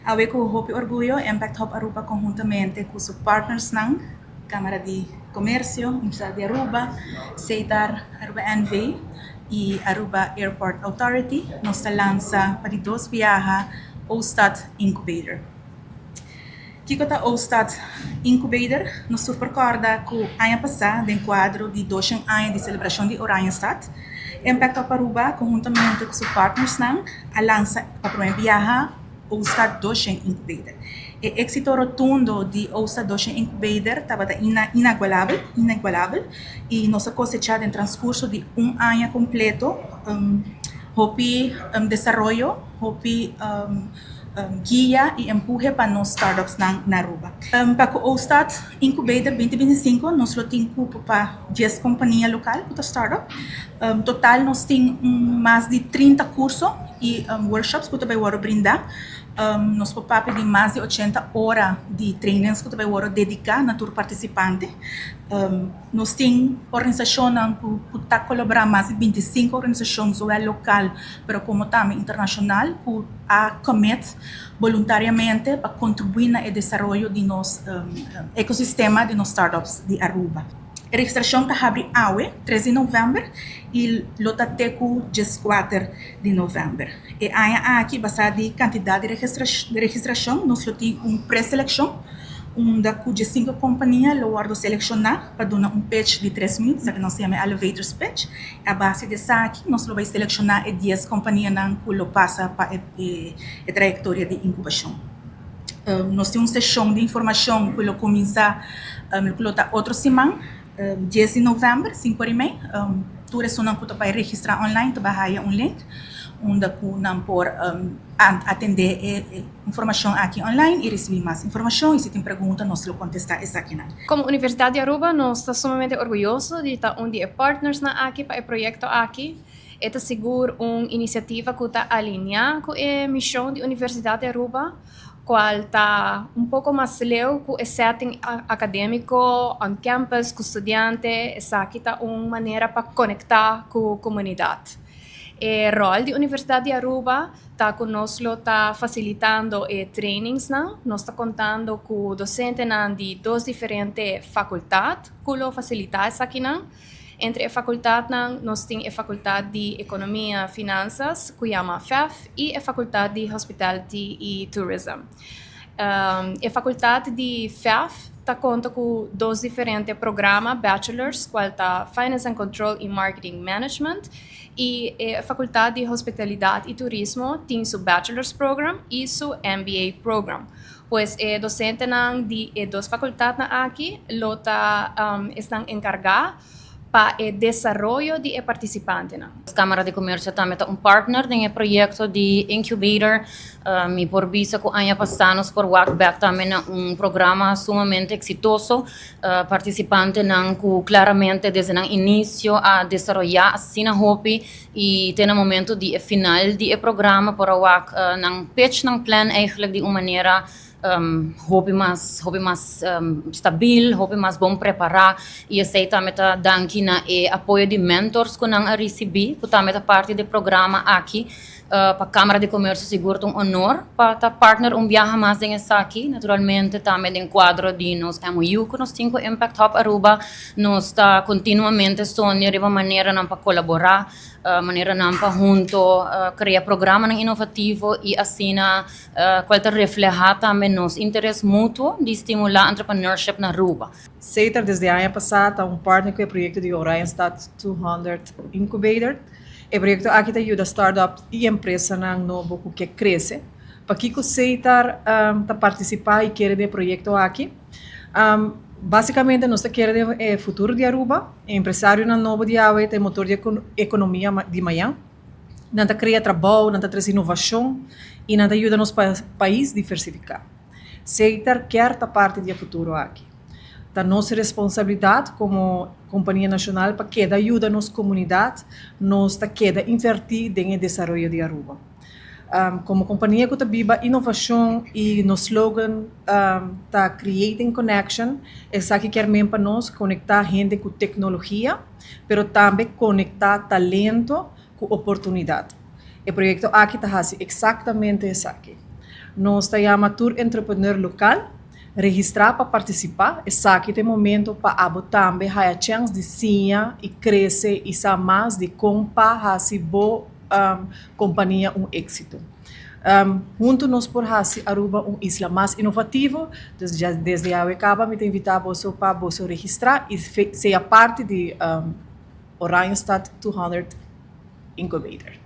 Awe cu hopi orguyo, Impact Hub Aruba conhuntamente cu su partnersnan, Camara di Comercio, Universidad di Aruba, SETAR, Aruba NV y Aruba Airport Authority, nos ta lansa pa di dos biaha OSTAT Incubator. Kico ta OSTAT Incubator? Nos tur por corda cu aña pasa den cuadro di 200 aña di celebracion di Oranjestad, Impact Hub Aruba conhuntamente cu su partnersnan a lansa pa prome biaha OSTAT 200 Incubator. E exito rotundo di OSTAT 200 Incubator tabata inigualabel, inigualabel y nos a cosecha den transcurso di un aña completo hopi desaroyo, hopi guia y empuhe pa nos startups na Aruba. Pa cu OSTAT Incubator 2025 nos lo tin cupo pa 10 compania local cu ta startup. Total nos tin mas di 30 curso y workshops cu ta bay wordo brinda. Nos por papia di mas di 80 ora di trainings cu ta bay wordo dedica na tur participante. Nos tin organisacionnan cu ta colabora, mas di 25 organisacion, zowel local pero como tambe internacional, cu a commit voluntariamente pa contribui na e desaroyo di nos ecosistema di nos startups di Aruba. E registracion ta habri awe, 3 di november, y lo ta te cu 14 di november. E aña aki, basa di cantidad di registracion, nos lo tin un preseleccion, unda cu 5 compania lo wordo selecciona pa duna un pitch di 3 minuut, esaki nos yama elevator pitch. A base di esaki, nos lo bay selecciona e 10 companianan cu lo pasa pa e trayectoria di incubacion. Nos tin un sesion di informacion cu lo cuminsa, cu lo ta otro siman, 10 di november, 5:30. Tur esunnan cu ta bay registra online ta bay haya un link, unda cu nan por atende e informacion aki online y ricibi mas informacion, y si tin pregunta nos lo contesta esakinan. Como Universidad di Aruba, nos ta sumamente orguyoso di ta un di e partnersnan aki pa e proyecto aki. E ta sigur un iniciativa cu ta alinea cu e mision di Universidad di Aruba, cual ta un poco mas leu cu e setting academico on campus cu studiante. Esaki ta un manera pa conecta cu comunidad. E rol di Universidad di Aruba ta cu nos lo ta facilitando e trainingsnan. Nos ta contando cu docentenan di dos diferente facultad cu lo facilita esakinan. Entre e facultadnan nos tin e facultad di Economia Finanzas, cu yama FEF, y e facultad di Hospitality y Tourism. E facultad di FEF ta conta cu dos diferente programa bachelors, cual ta Finance and Control y Marketing Management, y e facultad di Hospitalidad y Turismo tin su bachelor's program y su MBA program. Pues e docentenan di e dos facultadnan aki lo ta esnan encarga pa e desaroyo di e participantenan. Camara di Comercio tambe ta un partner den e proyecto di Incubator. Mi por bisa cu aña pasa nos por wak back tambe na un programa sumamente exitoso. Participantenan cu claramente desde nan inicio a desaroya asina hopi y te na momento di e final di e programa por a wak nan pitch nan plan eigenlijk di un manera hopi mas stabil, hopi mas bon prepara, y esey tambe ta danki na e apoyo di mentors cu nan a ricibi, cu tambe ta parti di e programa aki. Pa Camara di Comercio sigur un honor pa ta partner un biaha mas den esaki. Naturalmente tambe den cuadro di nos MOU cu nos tin cu Impact Hub Aruba, nos ta continuamente soña riba maneranan pa colabora, maneranan pa hunto crea programanan innovativo y asina cual ta refleha tambe nos interes mutuo di stimula entrepreneurship na Aruba. SETAR desde aña pasa ta un partner cu e proyecto di Oranjestad 200 Incubator. E proyecto aki ta yuda startup y empresanan nobo cu kier crece. Pakico SETAR ta participa y kier den e proyecto aki? Basicamente nos ta kier den e futuro di Aruba. E empresarionan nobo di awe ta e motor di economia di mañan. Nan ta crea trabou, nan ta trece innovacion y nan ta yuda nos pais diversifica. SETAR kier ta parti di e futuro aki. Ta nos responsabilidad como compania nacional pa keda yuda nos comunidad, nos ta keda inverti den e desaroyo di Aruba. Como compania cu ta biba innovacion y nos slogan ta "Creating Connection", esaki kier men pa nos conecta hende cu tecnologia, pero tambe conecta talento cu oportunidad. E proyecto aki ta haci exactamente esaki. Nos ta yama tur entrepreneur local registra pa participa. Esaki ta e momento pa abo tambe haya chance di siña y crece y sa mas di con pa haci bo compania un exito. Hunto nos por haci Aruba un isla mas innovativo. Dus ya desde awe caba mi ta invita boso pa boso registra y sea parti di Oranjestad 200 Incubator.